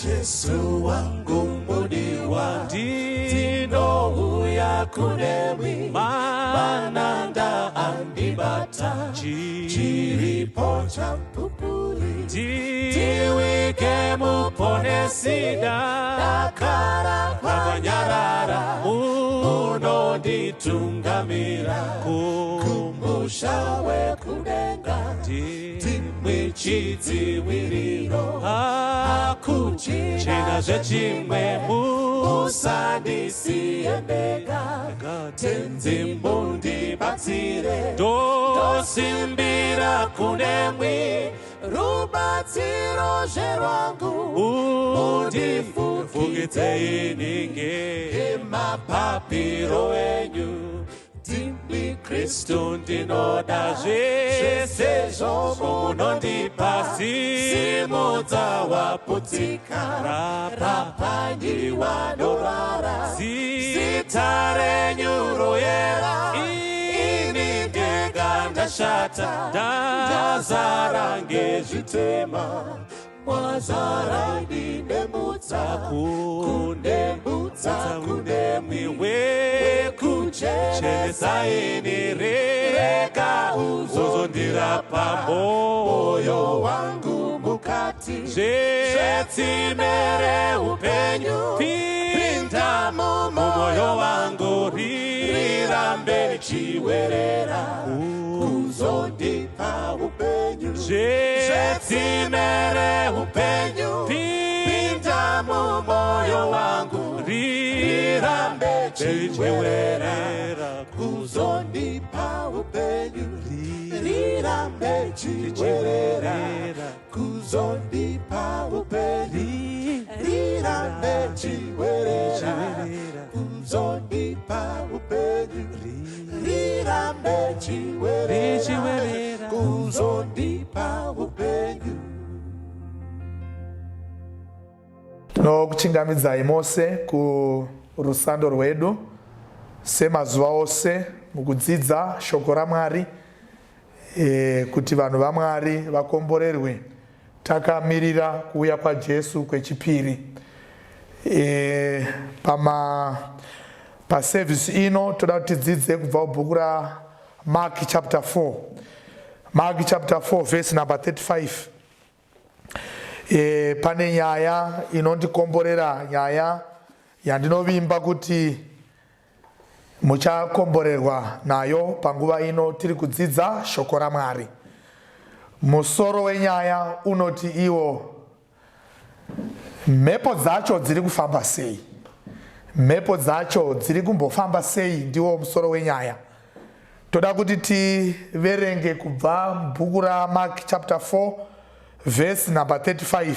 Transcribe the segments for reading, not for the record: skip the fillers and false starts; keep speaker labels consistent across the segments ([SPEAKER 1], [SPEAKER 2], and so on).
[SPEAKER 1] Jesu wangu mudiwa, ndinouya kunemwi, mananda andibata, chiripo chamupupuri, ndiwike muponesi, ndakara kwakanyarara, munonditungamira kumusha wekudenga. Ndimwi chidziviriro, hakuchina zvechimwe, musandisiye ndega, Tenzi mundibatsire, ndosimbira kunemwi, rubatsiro zverwangu, mundifukidze ininge mapapiro enyu. Ndimi Kristu ndinoda zvese zvomunondipa, simudza waputsika, rapanyi wanorwara, zita renyu royera. Ini ndega ndashata, ndazara ngezvitema, mwazara ndine mutsa, kune mutsa, kune mwiwe kuchenesa ini, rega uzozondirapa moyo wangu mukati, zvetsime reupenyu pinda mumwoyo wangu, rirambe richiwerera kuzondipa upenyu, zvetsime reupenyu pinda mumwoyo wangu, rirambe chiwerera kuzondipa upenyu, rirambe chiwerera kuzondipa upenyu, rirambe chiwerera kuzondipa upenyu, rirambe chiwerera kuzondipa upenyu.
[SPEAKER 2] Tinokuchingamidzai mose kurusando rwedu semazuva ose mukudzidza shoko raMwari, kuti vanhu vaMwari vakomborerwe takamirira kuuya kwaJesu kwechipiri. Pama pasevhisi ino toda kuti tidzidze kubva kubhuku raMark chapter 4, Mark chapter 4 verse number 35. Pane nyaya inondikomborera, nyaya yandinovimba kuti muchakomborerwa nayo panguva ino tiri kudzidza shoko raMwari. Musoro wenyaya unoti iwo mhepo dzacho dziri kufamba sei? Mhepo dzacho dziri kumbofamba sei? Ndiwo musoro wenyaya. Toda kuti tiverenge kubva mubhuku raMark chapter 4 verse number 35.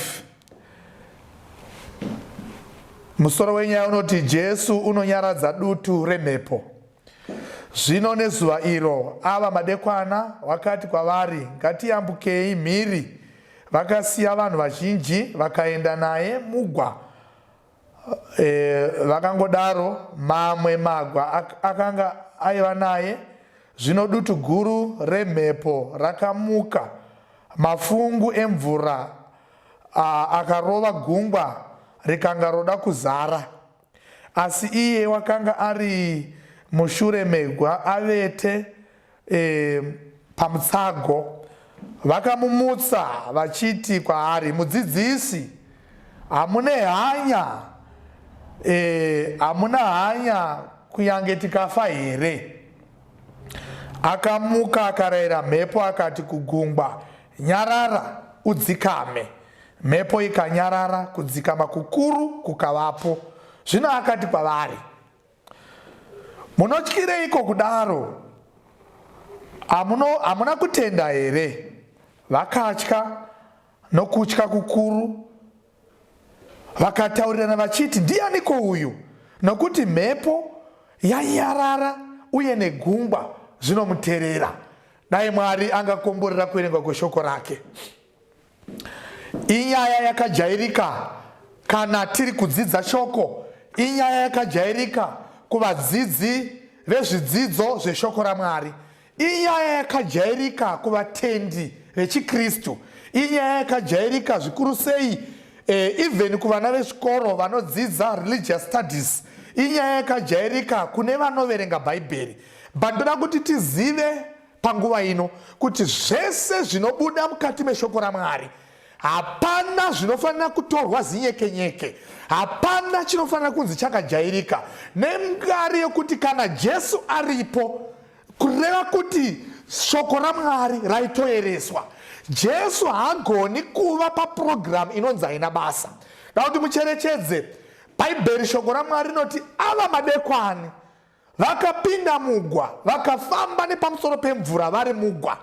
[SPEAKER 2] Musoro wenyaya unoti Jesu unonyaradza dutu remhepo. Zvino nezuva iro ava madekwana, wakati kwavari, Ngatiyambukei mhiri. Vakasiya vanhu vazhinji vakaenda naye mugwa. Vakangodaro mamwe magwa akanga aiva naye. Zvino dutu guru remhepo rakamuka, mafungu emvura akarova gungwa rikanga roda kuzara. Asi iye wakanga ari mushure megwa avete pamutsago. Vakamumutsa vachiti kwaari, Mudzidzisi, hamune hanya, hamuna hanya kunyange tikafa here? Akamuka akarayira mhepo akati kugungwa, Nyarara, udzikame. Mhepo ikanyarara, kudzikama kukuru kukavapo. Zvino akati kwavari, Munotyireiko kudaro? Hamuna kutenda here? Vakatya nokutya kukuru, vakataurirana vachiti, Ndianiko uyu? Nokuti mhepo yanyarara uye negungwa zvinomuterera. Dai Mwari angakomborera kuverengwa kweshoko rake. Inyaya yakajairika kana tiri kudzidza shoko, inyaya yakajairika kuvadzidzi vezvidzidzo zveshoko raMwari, inyaya yakajairika kuvatendi vechiKristu, inyaya yakajairika zvikuru sei. Eh, even kuvana vezvikoro vanodzidza religious studies inyaya yakajairika kune vanoverenga bhaibheri but ndoda kuti tizive panguva ino kuti zvese zvinobuda mukati meshoko ramwari hapana zvinofanira kutorwa zinyekenyeke hapana chinofanira kunzi chakajairika nemngari yekuti kana jesu aripo kureva kuti shoko ramwari raitoereswa jesu haagoni kuva papurogiramu inonzi haina basa da kuti mucherechedze bhaibheri shoko ramwari rinoti ava madekwani Vakapinda mugwa, vakafamba nepamusoro pemvura vari mugwa.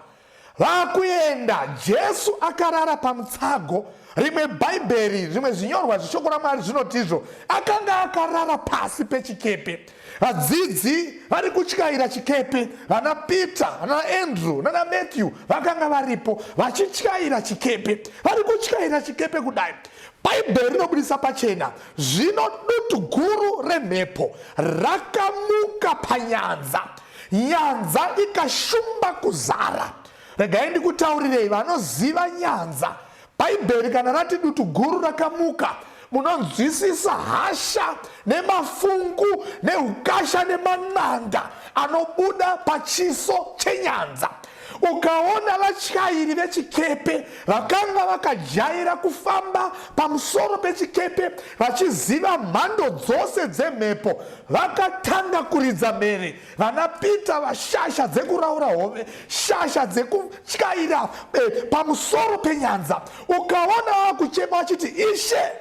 [SPEAKER 2] Vakuenda, Jesu akarara pamutsago. Rimwe Bhaibheri, zvimwe zvinyorwa zveshoko raMwari zvinotizvo akanga akarara pasi pechikepe. Vadzidzi vari kutyaira chikepe, vana Peter, vana Andrew nana Matthew vakanga varipo vachityaira chikepe, vari kutyaira chikepe kudai. Bhaibheri rinobudisa pachena Zvino dutu guru remhepo rakamuka panyanza, nyanza ikashumba kuzara. Regai ndikutaurirei vanoziva nyanza. Bhaibheri kana rati dutu guru rakamuka, munonzwisisa hasha nemafungu neukasha nemananda anobuda pachiso chenyanza. Ukaona vatyairi vechikepe vakanga vakajaira kufamba pamusoro pechikepe vachiziva mhando dzose dzemhepo vakatanga kuridza mhere vana Peter vashasha dzekuraura hove shasha dzekutyaira eh, pamusoro penyanza ukaona vakuchema vachiti ishe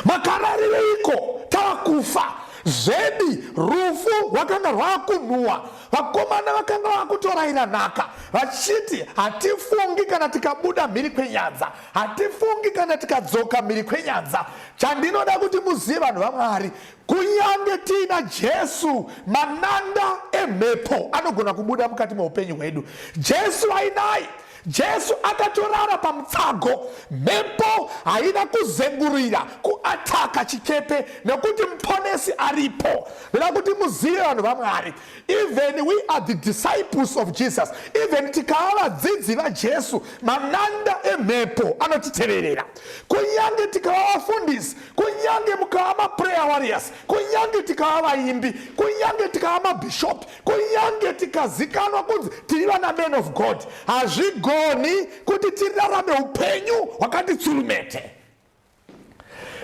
[SPEAKER 2] Makararireiko tava kufa zvedi rufu rwakanga rwakunhuwa vakomana vakanga vakutoraira nhaka vachiti hatifungi kana tikabuda mhiri kwenyanza hatifungi kana tikadzoka mhiri kwenyanza chandinoda kuti muzive vanhu vamwari kunyange tiina jesu mananda emhepo anogona kubuda mukati meupenyu hwedu jesu ainaye Jesu akatorara pamutsago. Mhepo haina kuzengurira kuataka chikepe nekuti muponesi aripo. Ndoda kuti muzive vanhu vaMwari, even we are the disciples of Jesus, even tikava vadzidzi vaJesu, mananda emhepo anotiteverera. Kunyange tikava vafundisi, kunyange mukava maprayer warriors, kunyange tikava vaimbi, kunyange tikava mabhishopi, kunyange tikazikanwa kunzi tiri vana man of god hazvigoni kuti tirarame upenyu hwakati tsurumete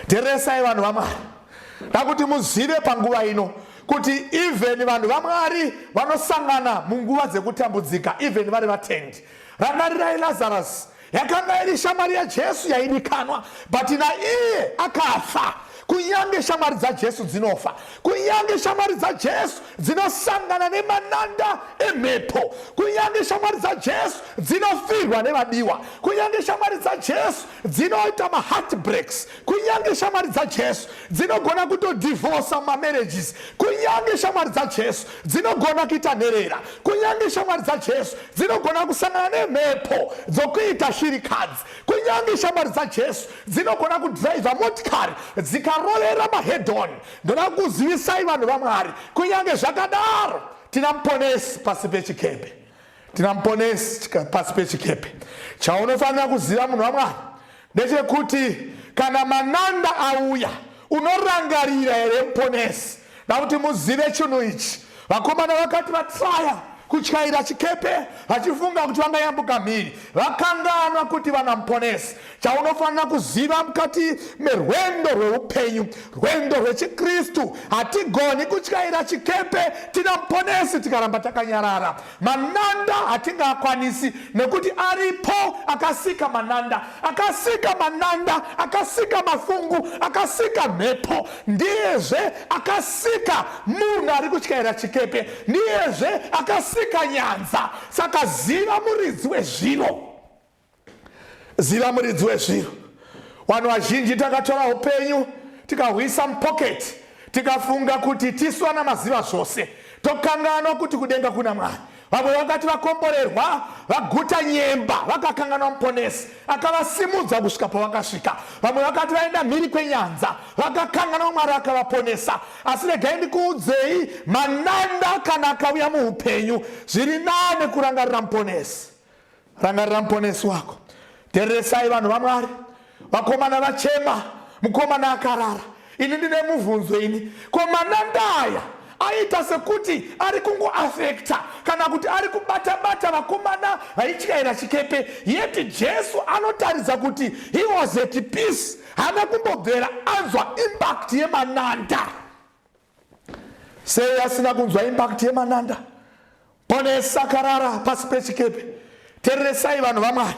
[SPEAKER 2] teresai vanhu vamwari dakuti muzive panguva ino kuti even vanhu vamwari vanosangana munguva dzekutambudzika even vari vatendi rangarirai lazarus yakanga iri shamwari yajesu yaidikanwa but naiye akafa kunyange shamwari dzajesu dzinofa kunyange shamwari dzajesu dzinosangana nemananda emhepo kunyange shamwari dzajesu dzinofirwa nevadiwa kunyange shamwari dzajesu dzinoita maheartbreaks kunyange shamwari dzajesu dzinogona kutodivhosa mumamarriages kunyange shamwari dzajesu dzinogona kuita nherera kunyange shamwari dzajesu dzinogona kusangana nemhepo dzokuita shirikadzi kunyange shamwari dzajesu dzinogona kudhiraivha motikari dzikarovera mahedon ndoda kuzivisai vanhu vamwari kunyange zvakadaro tina muponesi pasi pechikepe tina muponesi pasi pechikepe chaunofanira kuziva munhu wamwari ndechekuti kana mananda auya unorangarira here muponesi dakuti muzive chinhu ichi vakomana vakati vatraya kutyaira chikepe vachifunga kuti vangayambuka mhiri vakanganwa kuti vana muponesi chaunofanira kuziva mukati merwendo rweupenyu rwendo rwechikristu hatigoni kutyaira chikepe tina muponesi tikaramba takanyarara Mananda hatingaakwanisi nekuti aripo akasika mananda, akasika mananda, akasika mafungu, akasika mhepo, ndiyezve akasika munhu ari kutyaira chikepe, ndiyezve akasika nyanza. Saka ziva muridzi wezviro. Ziva muridzi wezviro. Vanhu vazhinji takatora upenyu tikahwisa mupocket tikafunga kuti tisu ana maziva zvose tokanganwa kuti kudenga kuna Mwari. Vamwe vakati vakomborerwa vaguta nyemba vakakanganwa muponesi akavasimudza kusvika pavakasvika. Vamwe vakati vaenda mhiri kwenyanza vakakanganwa Mwari akavaponesa. Asi regai ndikuudzei, mananda kana akauya muupenyu zviri nane kurangarira muponesi. Rangarira muponesi wako. Tereresai vanhu vaMwari. Vakomana vachema, mukomana akarara. Ini ndine muvhunzo ini. Ko mananda aya aiita sekuti ari kungoafekta kana kuti ari kubata-bata vakomana vaityaira chikepe, yet Jesu anotaridza kuti he was at peace. Haana kumbobvera anzwa impact yemananda. Sei asina kunzwa impact yemananda? Ponesi akarara pasi pechikepe. Tereresai vanhu vaMwari,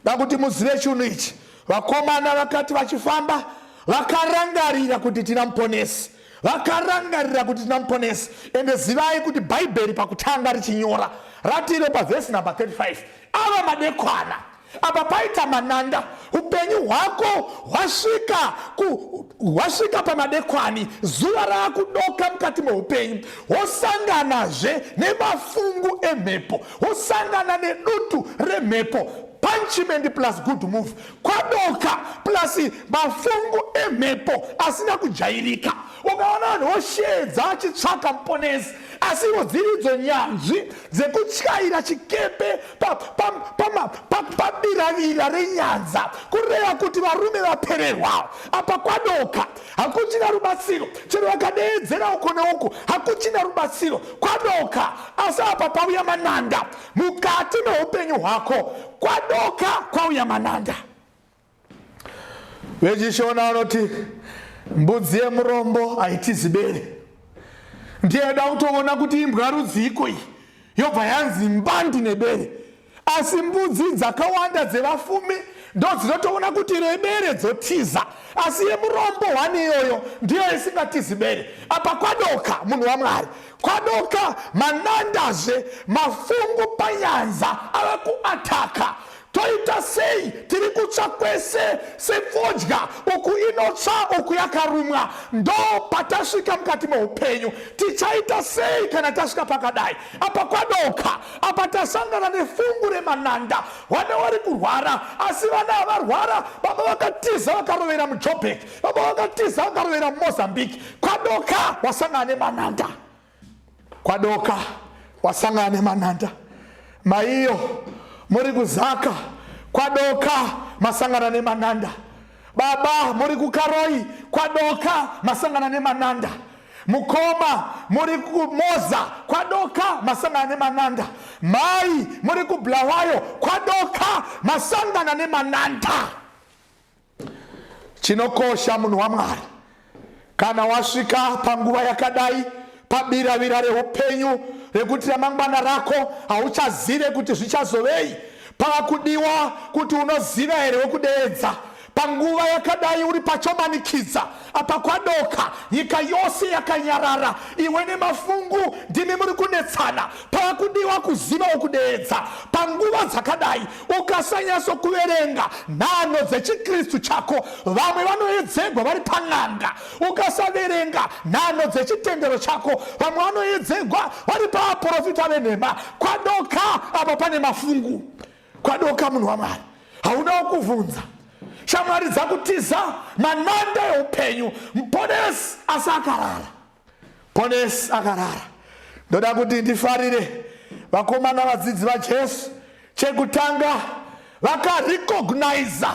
[SPEAKER 2] dakuti muzive chinhu ichi. Vakomana vakati vachifamba vakarangarira kuti tina muponesi, vakarangarira kuti tina muponesi. Ende zivai kuti Bhaibheri pakutanga richinyora rati iro pavhesi namba 35 ava madekwana apa paita mananda upenyu hwako hwasvika hwasvika pamadekwani zuva raakudoka mukati meupenyu wosanganazve nemafungu emhepo wosangana nedutu remhepo punchment plus good move kwadoka plus mafungu emhepo asina kujairika ukaona vanhu vosheedza achitsvaka muponesi asi ivo dziridzo nyanzvi dzekutyaira chikepe pabiravira renyanza kureva kuti varume vapererwa apa kwadoka hakuchina rubatsiro chero vakadeedzera uko neuko hakuchina rubatsiro kwadoka asi apa pauya mananda mukati meupenyu hwako kwadoka kwauya mananda Vechishona vanoti mbudzi yemurombo haitizi bere. Ndiye aida kutoona kuti imbwa rudziiko iyi yobva yanzi mbandi nebere. Asi mbudzi dzakawanda dzevafumi ndodzinotoona kuti rebere dzotiza, asi yemurombo hwani iyoyo ndiyo isingatizi bere. Apa kwadoka munhu waMwari, kwadoka manandazve mafungu panyanza ava kuataka Toita sei? Tiri kutsva kwese sefodya, uku inotsva uku yakarumwa. Ndo patasvika mukati meupenyu. Tichaita sei kana tasvika pakadai? Apa kwadoka, apa tasangana nefungu remananda. Vana vari kurwara, asi vana havarwara. Baba vakatiza vakarovera muJoburg, baba vakatiza vakarovera muMozambique. Kwadoka wasangana nemananda. Kwadoka wasangana nemananda. Maiyo muri kuzaka kwadoka masangana nemananda. Baba muri kukaroi kwadoka masangana nemananda. Mukoma muri kumoza kwadoka masangana nemananda. Mai muri kubulawayo kwadoka masangana nemananda. Chinokosha munhu waMwari, kana wasvika panguva yakadai, pabiravira reupenyu rekuti ramangwana rako hauchazive kuti zvichazovei, pava kudiwa kuti unoziva here wekudeedza panguva yakadai uri pachomanikidza apa kwadoka nyika yose yakanyarara iwe nemafungu ndimi muri kunetsana pava kudiwa kuziva wokudeedza panguva dzakadai Ukasanyatso kuverenga nhanho dzechiKristu chako, vamwe vanoedzegwa vari pan'anga. Ukasaverenga nhanho dzechitendero chako, vamwe vanoedzegwa vari pavaprofita venhema. Kwadoka apa pane mafungu. Kwadoka munhu waMwari. Hauna wokuvhunza. Shamwari dzakutiza mananda eupenyu. Muponesi asi akarara. Ponesi akarara. Ndoda kuti ndifarire vakomana vadzidzi vaJesu. Chekutanga vakarecogniza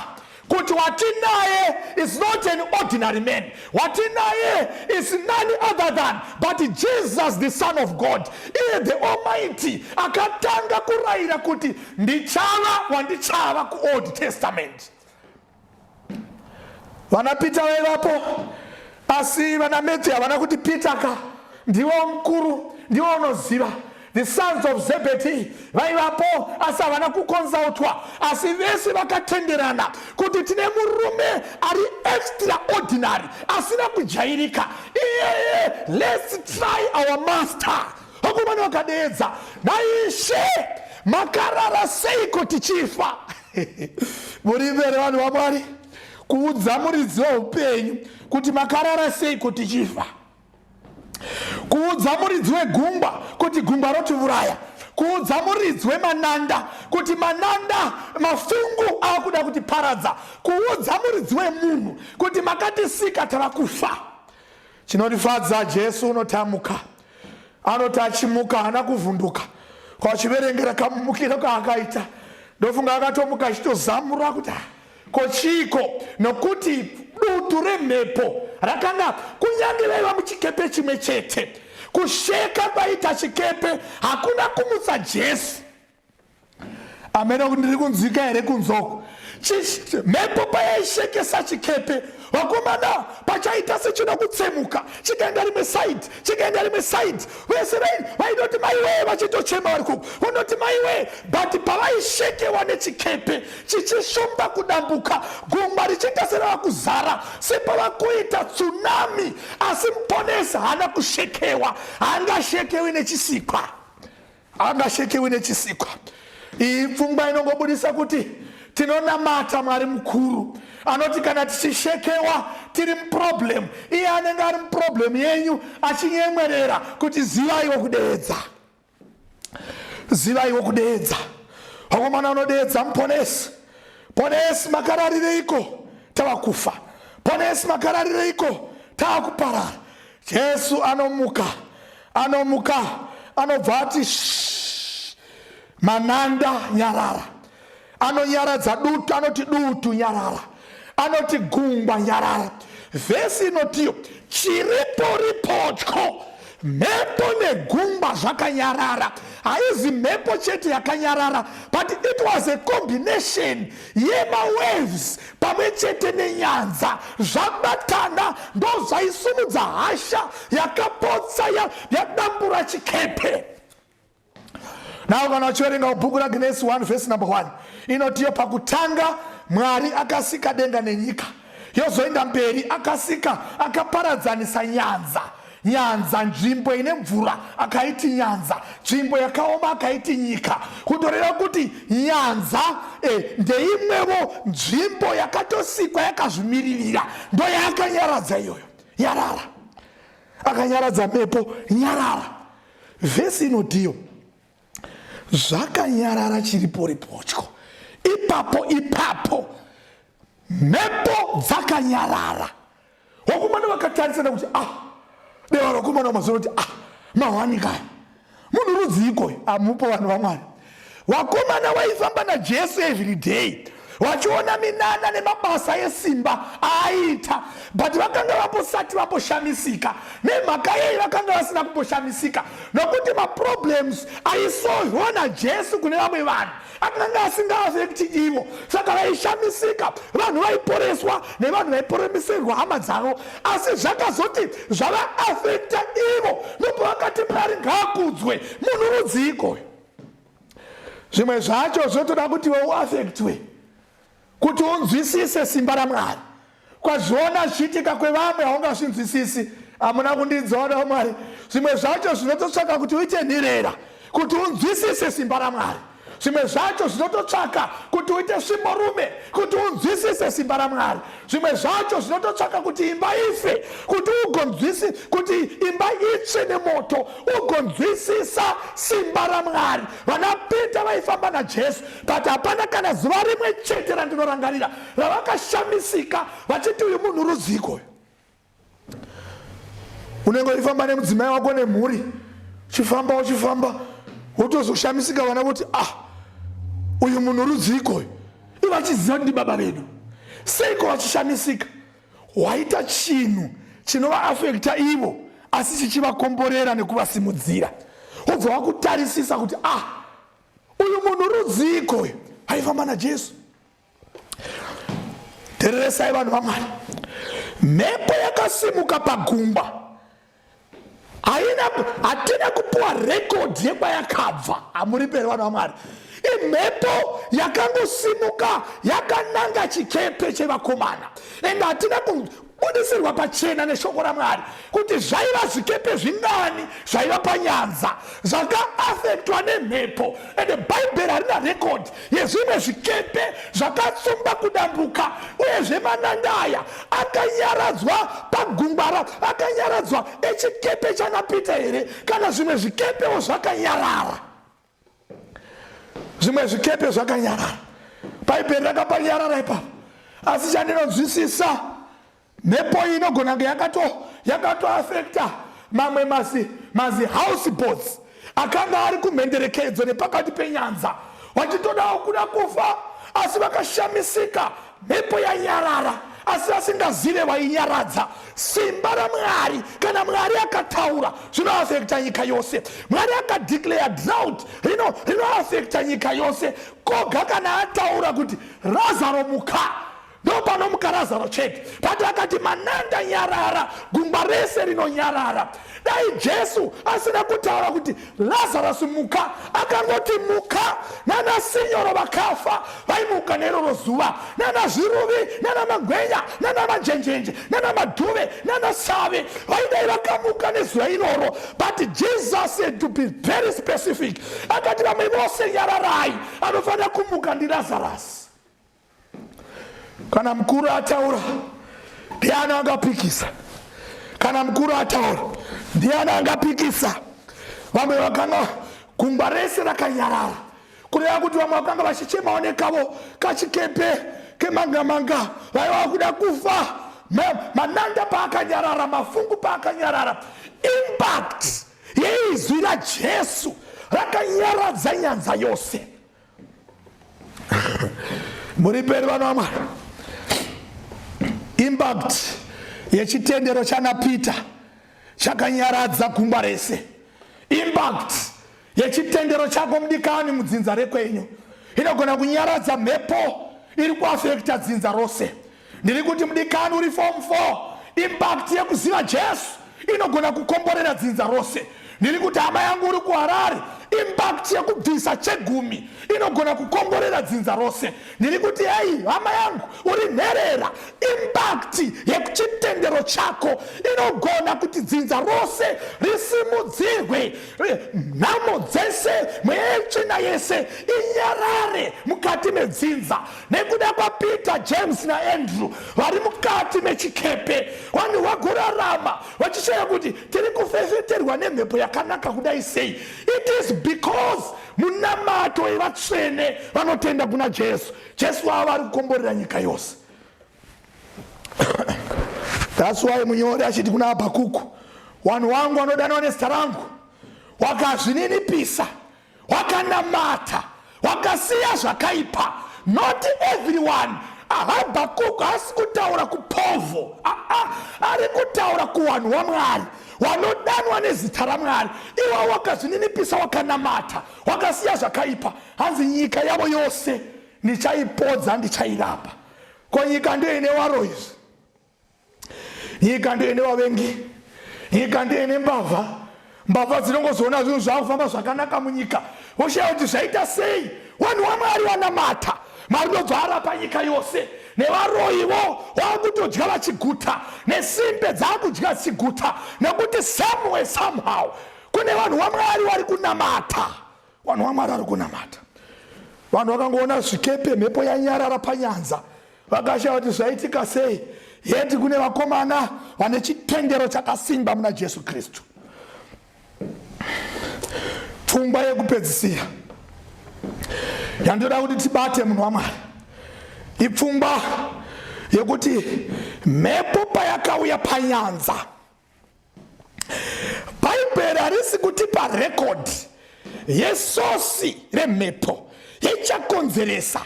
[SPEAKER 2] kuti watinaye is not an ordinary man. Watinaye is none other than but Jesus the Son of God. Iye the Almighty akatanga kurayira kuti ndichava wandichava kuOld Testament. Vana Peter vaivapo, asi vana Matthew havana kuti Peter ka ndiwe mukuru, ndiwe unoziva. The sons of Zebedee vaivapo, asi havana kukonsautwa, asi vese vakatenderana kuti tine murume ari extraordinary, asina kujairika iyeye, let's try our master. Vakomana vakadeedza, naIshe makarara seiko tichifa? Muri mbere vanhu vaMwari kuudza muridzi weupenyu kuti makarara seiko tichifa, kuudza muridzi wegungwa kuti gungwa rotiuraya, kuudza muridzi wemananda kuti mananda mafungu akuda kutiparadza, kuudza muridzi wemunhu kuti makatisika tava kufa. Chinondifadza, Jesu unotamuka. Anoti achimuka haana kuvhunduka kwachiverengera kamumukiro kaakaita. Ndofunga akatomuka achitozamura kuti ah, Ko chiiko? Nokuti dutu remhepo rakanga, kunyange vaiva muchikepe chimwe chete, kusheka kwaita chikepe hakuna kumutsa Jesu. Ameno kuti ndiri kunzwika here kunzoko. Mhepo payaishekesa chikepe, vakomana, pachaita sechinoda kutsemuka, chikaenda rimwe side, chikaenda rimwe side, vese vaitoti maiwee, vachitochema vari kuko, vanoti maiwee, but pavaishekewa nechikepe chichishomba kudambuka, gungwa richiita serava kuzara, sepava kuita tsunami, asi Muponesi haana kushekewa, haangashekewi nechisikwa. Angashekewi nechisikwa. Iyi pfungwa inongobudisa kuti tinonamata Mwari mukuru anoti kana tichishekewa tiri muproblem, iye anenge ari muproblem yenyu achinyemwerera kuti zivaiwo kudeedza, zivaiwo kudeedza. Vakomana vanodeedza Muponesi, Ponesi makararireiko tava kufa, Ponesi makararireiko tava kuparara. Jesu anomuka, anomuka, anobva ati shh, mananda nyarara. Anonyaradza dutu, anoti dutu nyarara, anoti gungwa nyarara. Vhesi inotiyo chiripo ripotyo, mhepo negungwa zvakanyarara. Haizi mhepo chete yakanyarara, but it was a combination yemawaves pamwe chete nenyanza zvabatana, ndozvaisumudza hasha yakapotsa yadambura chikepe. Now kana uchiverenga bhuku raGenesi 1 vhesi number 1 inotiyo pakutanga Mwari akasika denga nenyika, yozoenda mberi akasika akaparadzanisa nyanza, nyanza nzvimbo ine mvura akaiti nyanza, nzvimbo yakaoma akaiti nyika, kutoreva kuti nyanza ndeimwewo nzvimbo yakatosikwa yakazvimiririra, ndoyaakanyaradza iyoyo. Nyarara, akanyaradza mhepo, nyarara. Vhesi inotiyo zvakanyarara chiriporipotyo, ipapo ipapo mhepo dzakanyarara. Vakomana vakatarisana kuti ah, deva vakomana vamazuva kuti ah, mawanika munhu rudziiko amupo vanhu vaMwari. Vakomana vaifamba naJesu every day vachiona minana nemabasa esimba aaita, but vakanga vambosati vamboshamisika. Nemhaka yei vakanga vasina kumboshamisika? Nokuti maproblems aisolvwa naJesu kune vamwe vanhu akanga asingaafekti ivo, saka vaishamisika. Vanhu vaiporeswa nevanhu vaiporemeserwa hama dzavo, asi zvakazoti zvavaafekta ivo ndopavakati Mwari ngaakudzwe. Munhu rudziiko? Zvimwe zvacho zvotoda kuti iwe uafektwe kuti unzwisise simba raMwari. Kwazviona zvichiitika kwevamwe haungazvinzwisisi. Hamuna kundinzwa vana vaMwari. Zvimwe zvacho zvinototsvaka kuti uite nherera kuti unzwisise simba raMwari. Zvimwe zvacho zvinototsvaka kuti uite svimborume kuti unzwisise simba raMwari. Zvimwe zvacho zvinototsvaka kuti imba ife kuti ugonzwisi, kuti imba itsve nemoto ugonzwisisa simba raMwari. Vana Pita vaifamba naJesu, but hapana kana zuva rimwe chete randinorangarira ravakashamisika vachiti uyu munhu rudziko. Unenge uchifamba nemudzimai wako nemhuri, uchifamba uchifamba, wotozoshamisika vana voti ah, uyu munhu rudziko uyu. Ivo vachiziva kuti ndibaba vedu, seiko vachishamisika? Waita chinhu chinovaafekta ivo asi chichivakomborera nekuvasimudzira, wobva wakutarisisa kuti ah, uyu munhu rudziko uyu aifamba naJesu. Tereresai vanhu vaMwari, mhepo yakasimuka pagungwa haina, hatina kupuwa rekodhi yekwayakabva. Hamuriperi vanhu vaMwari, imhepo yakangosimuka yakananga chikepe chevakomana, ende hatina kubudisirwa pachena neshoko raMwari kuti zvaiva zvikepe zvingani zvaiva panyanza zvakaafektwa nemhepo. Ende Bhaibheri harina rekodhi yezvimwe zvikepe zvakatsumba kudambuka, uyezve mananda aya akanyaradzwa pagungwa, akanyaradzwa echikepe chana Pita here, kana zvimwe zvikepewo zvakanyarara? Zvimwe zvikepe zvakanyarara, Bhaibheri rakapanyarara ipapo. Asi chandinonzwisisa, mhepo iyi inogona kunge yakatoafekta mamwe mazi house boats akanga ari kumhenderekedzo nepakati penyanza, vachitodawo kuda kufa, asi vakashamisika. Mhepo yanyarara, asi vasingazive vainyaradza. Simba raMwari, kana Mwari akataura zvinoafekta nyika yose. Mwari akadeclare drought, rinoafekta nyika yose. Koga kana ataura kuti Razaro muka, ndopanomuka Razaro chete. But akati mananda nyarara, gungwa rese rinonyarara. Dai Jesu asina kutaura kuti Lazarus muka, akangoti muka, nana sinyoro vakafa vaimuka neroro zuva, nana zviruvi, nana magwenya, nana manjenjenje, nana madhuve, nana save vaidai vakamuka nezuva iroro. But Jesus had to be very specific, akati vamwe vose nyararai, anofanira kumuka ndiLazarus. Kana mukuru ataura ndiani angapikisa? Kana mukuru ataura ndiani angapikisa? Vamwe vakanga gungwa rese rakanyarara, kureva kuti vamwe vakanga vachichemawo nekavo kachikepe kemanga manga, vaiva kuda kufa. Mananda paakanyarara, mafungu paakanyarara, impact yeizwi raJesu rakanyaradza nyanza yose. Muri peri vanhu vaMwari. Impact yechitendero chana Peter chakanyaradza gungwa rese. Impact yechitendero chako mudikani mudzinza rekwenyu inogona kunyaradza mhepo iri kuafekta dzinza rose. Ndiri kuti mudikani uri form 4, impact yekuziva Jesu inogona kukomborera dzinza rose. Ndiri kuti hama yangu uri kuHarare, impact yekubvisa chegumi inogona kukomborera dzinza rose. Ndiri kuti hei hama yangu uri nherera, impact yekuchitendero chako inogona kuti dzinza rose risimudzirwe, nhamo dzese, mweya yetsvina yese inyarare mukati medzinza. Nekuda kwaPeter, James naAndrew vari mukati mechikepe, vanhu vagorarama vachishaya kuti tiri kufefeterwa nemhepo yakanaka kudai sei. It is because munamato wevatsvene vanotenda kuna Jesu. Jesu ava vari kukomborera nyika yose. That's why munyori achiti kuna Habakuku, vanhu vangu vanodanwa nezita rangu wakazvininipisa, wakanamata, wakasiya zvakaipa. Not everyone. Habakuku haasi kutaura kupovho, ari kutaura kuvanhu vaMwari vanodanwa nezita raMwari. Iwe wakazvininipisa, wakanamata, wakasiya zvakaipa, hanzi nyika yavo yose ndichaipodza, ndichairapa. Ko nyika ndiyo ine waro izvi, nyika ndiyo ine vavengi, nyika ndiyo ine mbavha. Mbavha dzinongozoona zvinhu zvakufamba zvakanaka munyika, voshaya kuti zvaita sei. Vanhu vaMwari vanamata, Mwari ndobva arapa nyika yose. Nevaroyivo vakutodya vachiguta, nesimbe dzakudya dzichiguta, nekuti somewhere somehow kune vanhu vaMwari vari kunamata. Vanhu vaMwari vari kunamata. Vanhu vakangoona zvikepe, mhepo yanyarara panyanza, vakashaya kuti zvaitika sei. Yeti kune vakomana vane chitendero chakasimba muna Jesu Kristu. Pfungwa yekupedzisira yandoda kuti tibate munhu waMwari ipfungwa yekuti mhepo payakauya panyanza, Bhaibheri harisi kutipa rekodhi yesosi remhepo yechakonzeresa,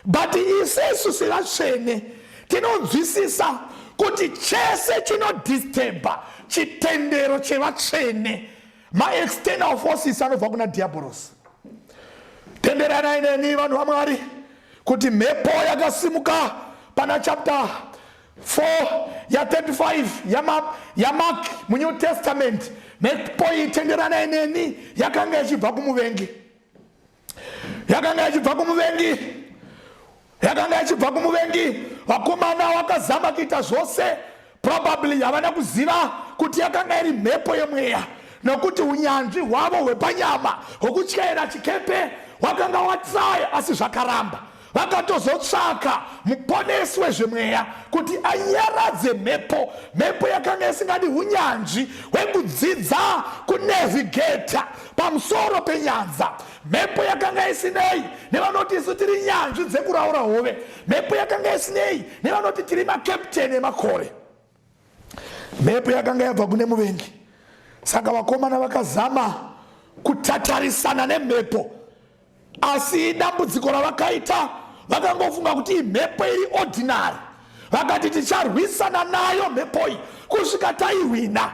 [SPEAKER 2] but isisu sevatsvene tinonzwisisa kuti chese chinodisturba chitendero chevatsvene maexternal forces anobva kuna diabolosi. Tenderanai neni vanhu vaMwari kuti mhepo yakasimuka pana chapter 4 ya 35 yaMark muNew Testament. Mhepo iyi, tenderanai neni, yakanga ichibva kumuvengi, yakanga ichibva kumuvengi, yakanga ichibva kumuvengi. Vakomana vakazama kuita zvose, probably havana kuziva kuti yakanga iri mhepo yemweya, nokuti unyanzvi hwavo hwepanyama hwekutyaira chikepe hwakanga watsaya, asi zvakaramba. Vakatozotsvaka muponesi wezvemweya kuti anyaradze mhepo. Mhepo yakanga isingadi unyanzvi hwekudzidza kunavigata pamusoro penyanza. Mhepo yakanga isinei nevanoti isu tiri nyanzvi dzekuraura hove. Mhepo yakanga isinei nevanoti tiri makapteni emakore. Mhepo yakanga yabva kune muvengi. Saka vakomana vakazama kutatarisana nemhepo, asi dambudziko ravakaita, Vakangofunga kuti imhepo iri ordinary, vakati ticharwisana nayo mhepo iyi kusvika taihwina,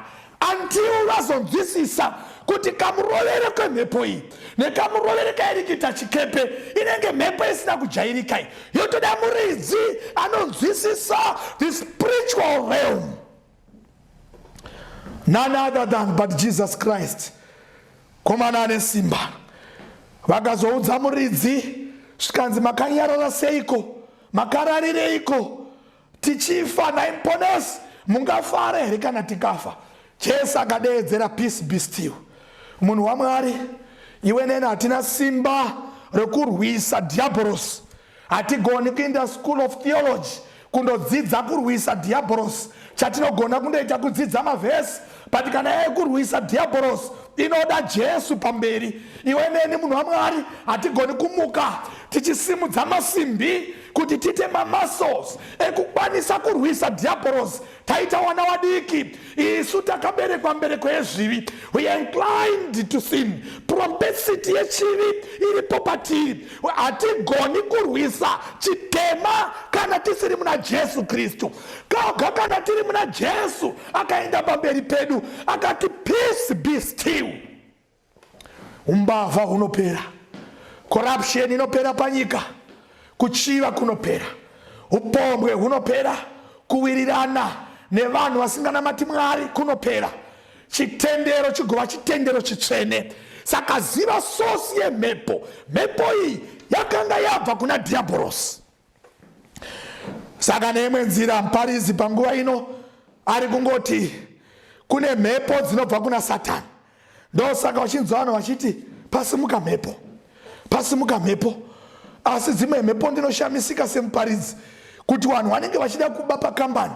[SPEAKER 2] until vazonzwisisa kuti kamurovere kwemhepo iyi nekamurovere kairi kuita chikepe inenge mhepo isina kujairika iyi, yotoda muridzi anonzwisisa the spiritual realm, none other than but Jesus Christ. Komana ane simba. Vakazoudza muridzi, zvikanzi, "Makanyarara seiko? Makararireiko tichifa? Naimuponesi, mungafara here kana tikafa?" Jesu akadeedzera, "Peace, be still." Munhu waMwari, iwe neni hatina simba rekurwisa dhiabhorosi. Hatigoni kuenda school of theology kundodzidza kurwisa dhiabhorosi. Chatinogona kundoita kudzidza mavhesi, but kana yekurwisa dhiabhorosi inoda Jesu pamberi. Iwe neni, munhu waMwari, hatigoni kumuka tichisimudza masimbi kuti tiite mamuscles ekukwanisa kurwisa dhiabhorosi. Taita wana wadiki isu, takaberekwa mbereko yezvivi. We are inclined to sin. Propensity yechivi iripo patiri. Hatigoni kurwisa chitema kana tisiri muna Jesu Kristu. Koga kana tiri muna Jesu, akaenda pamberi pedu akati, "Peace, be still," umbavha hunopera, corruption inopera panyika, kuchiva kunopera, upombwe hunopera, kuwirirana nevanhu vasinganamati Mwari kunopera, chitendero chigova chitendero chitsvene. Saka ziva source yemhepo. Mhepo iyi yakanga yabva kuna dhiabhorosi. Saka neimwe nzira, muparidzi panguva ino ari kungoti kune mhepo dzinobva kuna Satani. Ndosaka vachinzwa vanhu vachiti pasimuka mhepo, pasimuka mhepo. Asi dzimwe mhepo ndinoshamisika semuparidzi kuti vanhu vanenge vachida kuba pakambani,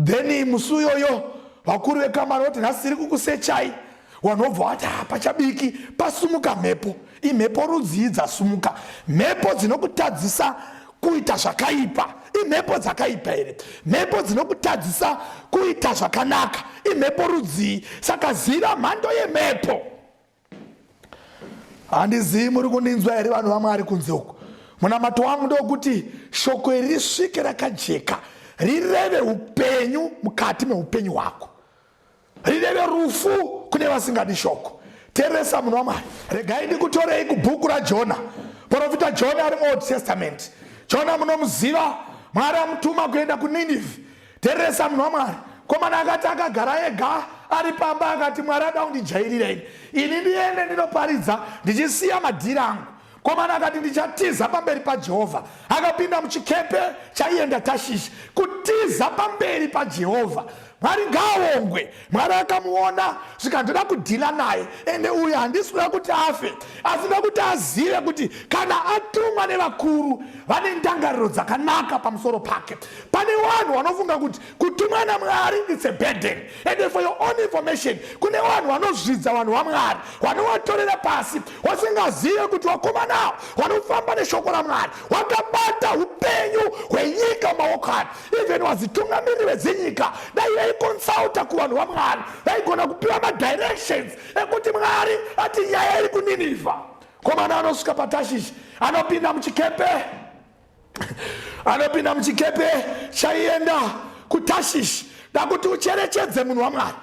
[SPEAKER 2] then musi uyoyo vakuru vekambani voti, "Nhasi tiri kukusechai." Vanhu vobva vati, "Hapachabiki, pasumuka mhepo." Imhepo rudzii dzasumuka? Mhepo dzinokutadzisa kuita zvakaipa imhepo dzakaipa here? Mhepo dzinokutadzisa kuita zvakanaka imhepo rudzii? Saka ziva mhando yemhepo. Handizivi muri kundinzwa here, vanhu vaMwari kunze uko. Munamato wangu ndokuti shoko iri risvike rakajeka, rireve upenyu mukati meupenyu hwako, rireve rufu kune vasingadi shoko. Teeresa, munhu waMwari. Regai ndikutorei kubhuku raJona. Profita Jona ari muOld Testament. Jona munomuziva. Mwari amutuma kuenda kuNinivhi. Teeresa, munhu waMwari. Komana akati akagara ega ari pamba, akati, "Mwari ada kundijairira ini, ini ndiende ndinoparidza ndichisiya madhiri angu." Komana akati, "Ndichatiza pamberi paJehovha." Akapinda muchikepe chaienda Tashishi kutiza pamberi paJehovha. Mwari ngaawongwe. Mwari akamuona, zvikandoda kudhila naye. Ende uyu handisi kuda kuti afe, asi ndoda kuti azive kuti kana atumwa nevakuru vane ndangariro dzakanaka pamusoro pake. Pane vanhu vanofunga kuti kutumwa naMwari, it's a burden. And for your own information, kune vanhu vanozvidza vanhu vaMwari, vanovatorera pasi, vasingazive kuti vakomanawo vanofamba neshoko raMwari vakabata upenyu hwenyika mumaoko avo. Even vazitungamiriri vedzinyika, dai vaikonsulta kuvanhu vaMwari, vaigona kupiwa madirections ekuti Mwari ati nyaya iri kuNinivha. Komana anosvika paTashishi, anopinda muchikepe, anopinda muchikepe chaienda kuTashishi. Dakuti ucherechedze, munhu waMwari,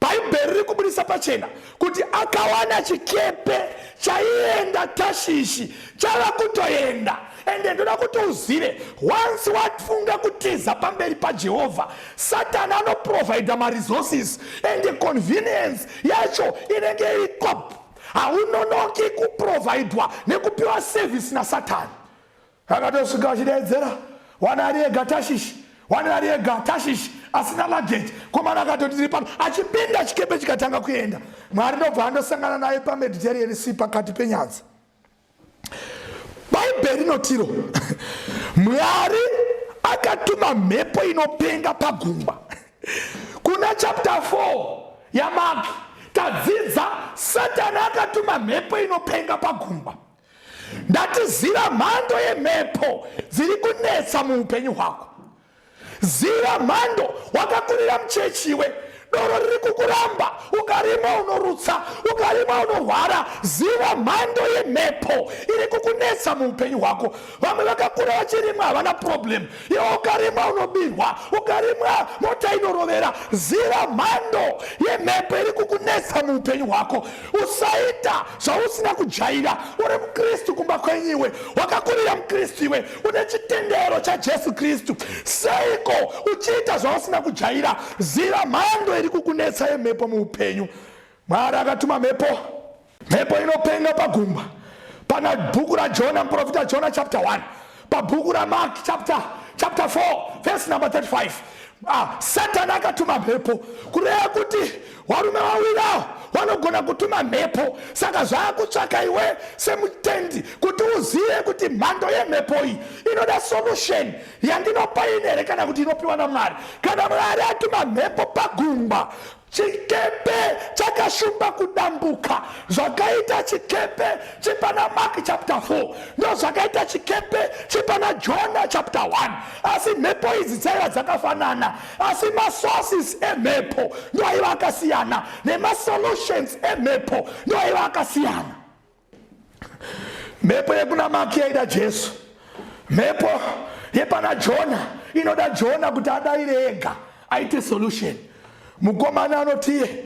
[SPEAKER 2] Bhaibheri riri kubudisa pachena kuti akawana chikepe chaienda Tashishi chava kutoenda. Ende ndoda kuti uzive, once wafunga kutiza pamberi paJehovha, Satani anoprovhaida maresources and convenience yacho inenge iri top. Haunonoki kuprovhaidwa nekupiwa service naSatani. Akatosvika achidaidzera, wana ari ega Tashishi, wana ari ega Tashishi, asina luggage. Komana akatoti, "Tiri pano." Achipinda chikepe, chikatanga kuenda. Mwari ndobva andosangana naye paMediterranean Sea, pakati penyanza. Bhaibheri rinotiro Mwari akatuma mhepo inopenga pagungwa. Kuna chapter 4 yaMark tadzidza Satani akatuma mhepo inopenga pagungwa. Ndatiziva mhando yemhepo dziri kunetsa muupenyu hwako. Ziva mhando. Wakakurira muchechiwe, doro riri kukuramba, ukarimwa unorutsa. Ukarimwa unorwara. Ziva mhando yemhepo iri kukunetsa muupenyu hwako. Vamwe vakakura vachirimwa havana problem. Iwe ukarimwa unobirwa, ukarimwa mota inorovera. Ziva mhando yemhepo iri kukunetsa muupenyu hwako. Usaita zvausina kujaira. Uri muKristu kumba kwenyu iwe, wakakurira muKristu iwe, une chitendero chaJesu Kristu. Seiko uchiita zvausina kujaira? Ziva mhando iri kukunetsa yemhepo muupenyu. Mwari akatuma mhepo, mhepo inopenga pagungwa. Pana bhuku raJona, muprofita Jona chapter 1, pabhuku raMark chapter, chapter 4 verse number 35. Ah, Satani akatuma mhepo, kureva kuti varume vaviri ava vanogona kutuma mhepo. Saka zvaakutsvaka iwe semutendi kuti uzive kuti mhando yemhepo iyi inoda solution yandinopa ini here kana kuti inopiwa naMwari. Kana Mwari atuma mhepo pagungwa, Chikepe chakashumba kudambuka zvakaita chikepe chepana Mark chapter 4 ndozvakaita chikepe chepana Jona chapter 1. Asi mhepo idzi dzaiva dzakafanana, asi masources emhepo ndoaiva akasiyana nemasolutions emhepo ndoaiva akasiyana. Mhepo yekuna Maki yaida Jesu, mhepo yepana Jona inoda Jona kuti adaire ega aite solution. Mukomana anotiye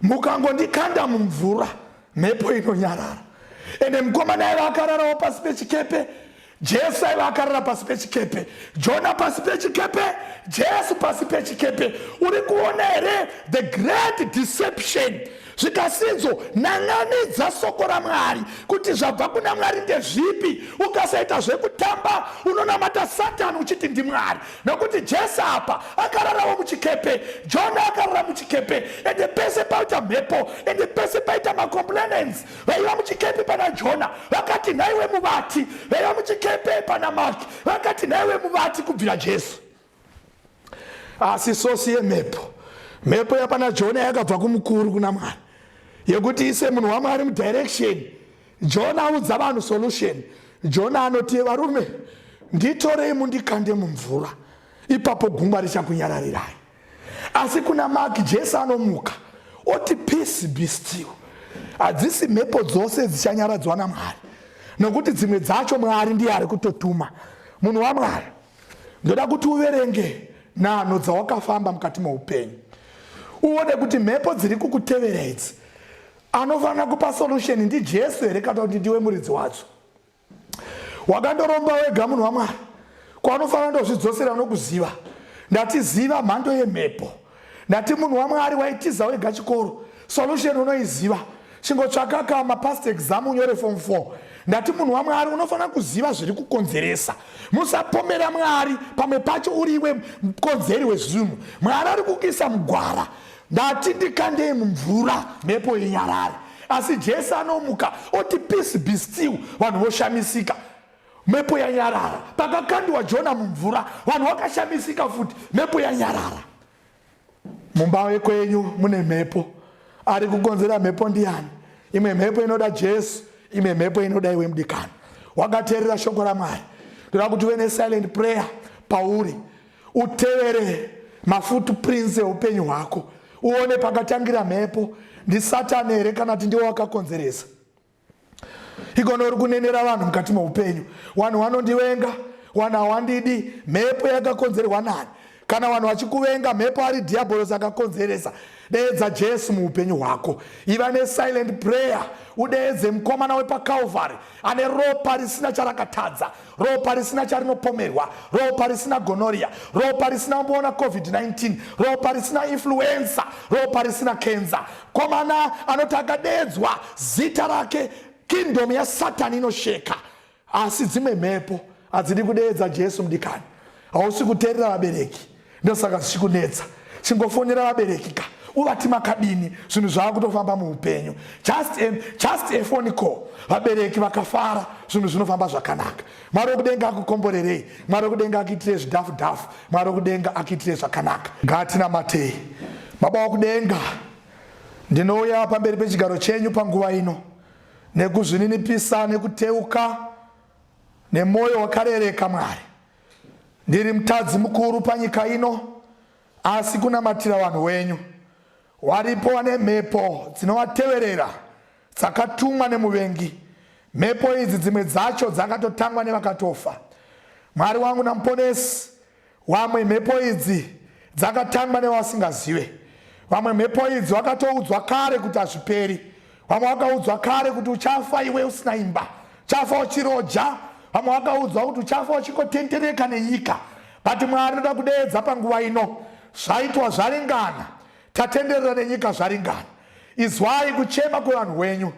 [SPEAKER 2] mukangondikanda mumvura mhepo inonyarara. Ende mukomana aiva akararawo pasi pechikepe, Jesu aiva akarara pasi pechikepe, Jona pasi pechikepe, Jesu pasi pechikepe. Uri kuona here the great deception? Zvikasinzo nan'anidza soko raMwari kuti zvabva kuna Mwari ndezvipi. Ukasaita zvekutamba unonamata Satani uchiti ndiMwari, nokuti Jesu apa akararawo muchikepe, Jona akarara muchikepe, ende pese paita mhepo, ende pese paita macomplainants Vaiva muchikepe pana Jona vakati, nhaiwe muvati. Vaiva muchikepe pana Mark vakati, nhaiwe muvati, kubvira Jesu. Asi sosi yemhepo, mhepo yapana Jona yakabva kumukuru kuna Mwari, yekuti ise munhu waMwari mudirection. Jona audza vanhu solution. Jona anoti, varume, nditorei mundikande mumvura, ipapo gungwa richakunyararirai. Asi kuna Mark, Jesu anomuka oti peace be still. Hadzisi mhepo dzose dzichanyaradzwa naMwari, nokuti dzimwe dzacho Mwari ndiye ari kutotuma. Munhu waMwari, ndoda kuti uverenge nhanho dzawakafamba mukati meupenyu, uone kuti mhepo dziri kukutevera idzi anofanira kupa solution ndiJesu here kana kuti ndiwe muridzi wadzo. Wakandoromba wega munhu waMwari, kwaunofanira ndozvidzosera nokuziva. Ndati ziva mhando yemhepo. Ndati munhu waMwari waitiza wega chikoro, solution unoiziva. Chingotsvaka kama past exam unyore form 4. Ndati munhu waMwari unofanira kuziva zviri kukonzeresa. Musapomera Mwari, pamwe pacho uri iwe mukonzeri wezvinhu. Mwari ari kukuisa mugwara. Ndati ndikandei mumvura mhepo inyarare. Asi Jesu anomuka oti peace be still, vanhu voshamisika. Mhepo yanyarara. Pakakandiwa Jona mumvura, vanhu vakashamisika futi, mhepo yanyarara. Mumba yekwenyu mune mhepo. Ari kukonzera mhepo ndiani? Imwe mhepo inoda Jesu, imwe mhepo inoda iwe mudikani. Wakateerera shoko raMwari. Ndoda kuti uve nesilent prayer pauri. Utevere mafootprints eupenyu hwako uone pakatangira mhepo. NdiSatani here kana kuti ndiwe wakakonzeresa? Ikono uri kunenera vanhu mukati meupenyu. Vanhu vanondivenga, vanhu hawandidi. Mhepo yakakonzerwa nani? Kana vanhu vachikuvenga, mhepo ari dhiabhorosi akakonzeresa. Deedza Jesu muupenyu hwako. Iva nesilent prayer. Udeedze mukomana wepaCalvary ane ropa risina charakatadza, ropa risina charinopomerwa, ropa risina gonorrhea, ropa risina kumboona COVID-19, ropa risina influenza, ropa risina cancer. Komana anoti akadeedzwa zita rake, kingdom yaSatani inosheka. Asi dzimwe mhepo hadzidi kudeedza Jesu mudikani. Hausi kuteerera vabereki, ndosaka zvichikunetsa. Chingofonera vabereki ka uvati makadini, zvinhu zvava kutofamba muupenyu. Just a, just a phone call, vabereki vakafara, zvinhu zvinofamba zvakanaka. Mwari wekudenga akukomborerei, Mwari wekudenga akuitirei zvidhafu dhafu, Mwari wekudenga akuitirei zvakanaka. Ngatinamatei. Baba wakudenga, ndinouya pamberi pechigaro chenyu panguva ino nekuzvininipisa nekuteuka nemwoyo wakarereka. Mwari, ndiri mutadzi mukuru panyika ino, asi kunamatira vanhu wenyu. Waripo wane mhepo dzinovateverera dzakatumwa nemuvengi. Mhepo idzi dzimwe dzacho dzakatotangwa nevakatofa. Mwari wangu namuponesi, wamwe mhepo idzi dzakatangwa nevasingazive. Vamwe mhepo idzi vakatoudzwa kare kuti hazviperi. Vamwe vakaudzwa kare kuti uchafa iwe usina imba, uchafa uchiroja. Vamwe vakaudzwa kuti uchafa uchingotendereka nenyika. But Mwari ndoda kudeedza panguva ino, zvaitwa zvaringana, tatenderera nenyika zvaringana. Izwai kuchema kwevanhu wenyu,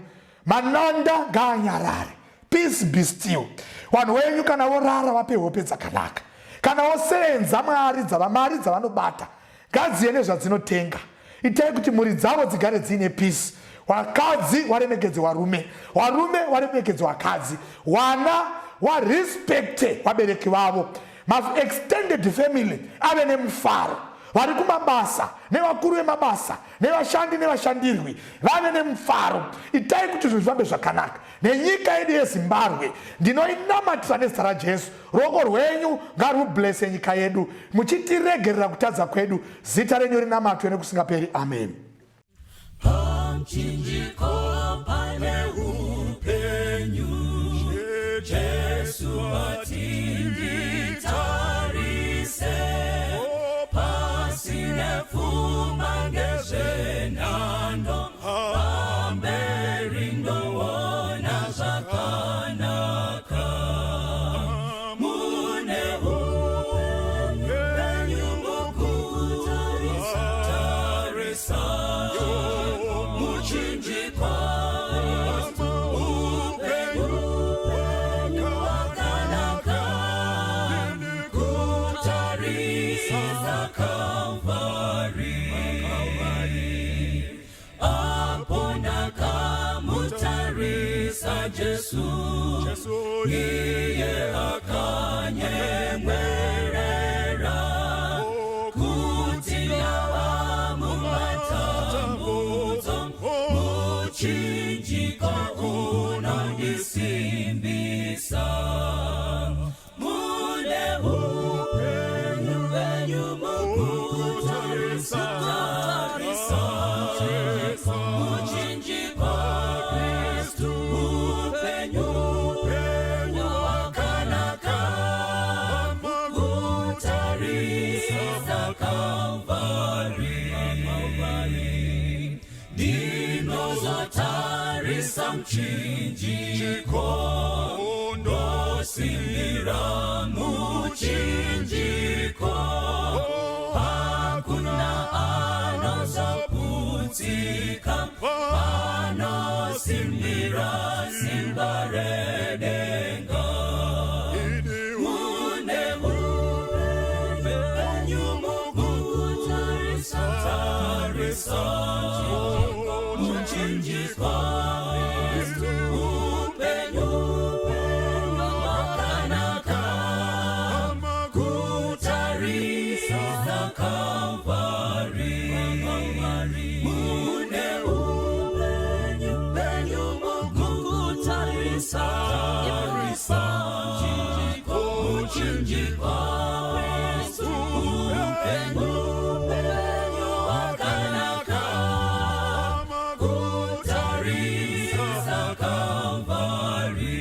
[SPEAKER 2] mananda ngaanyarare. Peace be still. Vanhu wenyu kana vorara vape hope dzakanaka, kana voseenza mwari dzava mari dzavanobata ngadziye nezvadzinotenga. Itai kuti mhuri dzavo dzigare dziine peace. Wakadzi waremekedze warume, warume waremekedze wakadzi, wana warespekte vabereki vavo, maextended family ave nemufaro, vari kumabasa nevakuru vemabasa nevashandi nevashandirwi vave nemufaro. Itai kuti zvinhu zvifambe zvakanaka nenyika yedu yeZimbabwe. Ndinoinamatira nezita raJesu. Ruoko rwenyu ngarwublese nyika yedu, muchitiregerera kutadza kwedu. Zita renyu rinamatwe nekusingaperi. Amen.
[SPEAKER 1] Pamchinjiko pane upenyu, Jesu atinditarise, pasine pfuma ngezvenhando, pamberi ndoona zvakanaka. Mune upenyu mukutarisa, tarisa, muchinjikwa, upenyu wakanaka, kutarisa Calvary. Apo ndakamutarisa Jesu, iye akanyemwerera, kuti ndava mumatambudzo, muchinjiko unondisimbisa. Mune upenyu hwenyu mukutarisa, tarisa, muchinjikwa, upenyu wakanaka, kutarisa Calvary. Ndinozotarisa muchinjiko, ndosimbira muchinjiko, hakuna anozoputsika panosimbira simba redenga. Mune upenyu mukutarisa, tarisa, muchinjikwa, upenyu wakanaka, kutarisa Calvary. Mune upenyu mukutarisa, tarisa, muchinjikwa, upenyu wakanaka, kutarisa Calvary.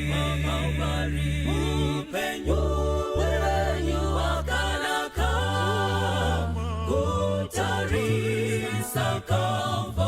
[SPEAKER 1] Upenyu wakanaka, kutarisa Calvary.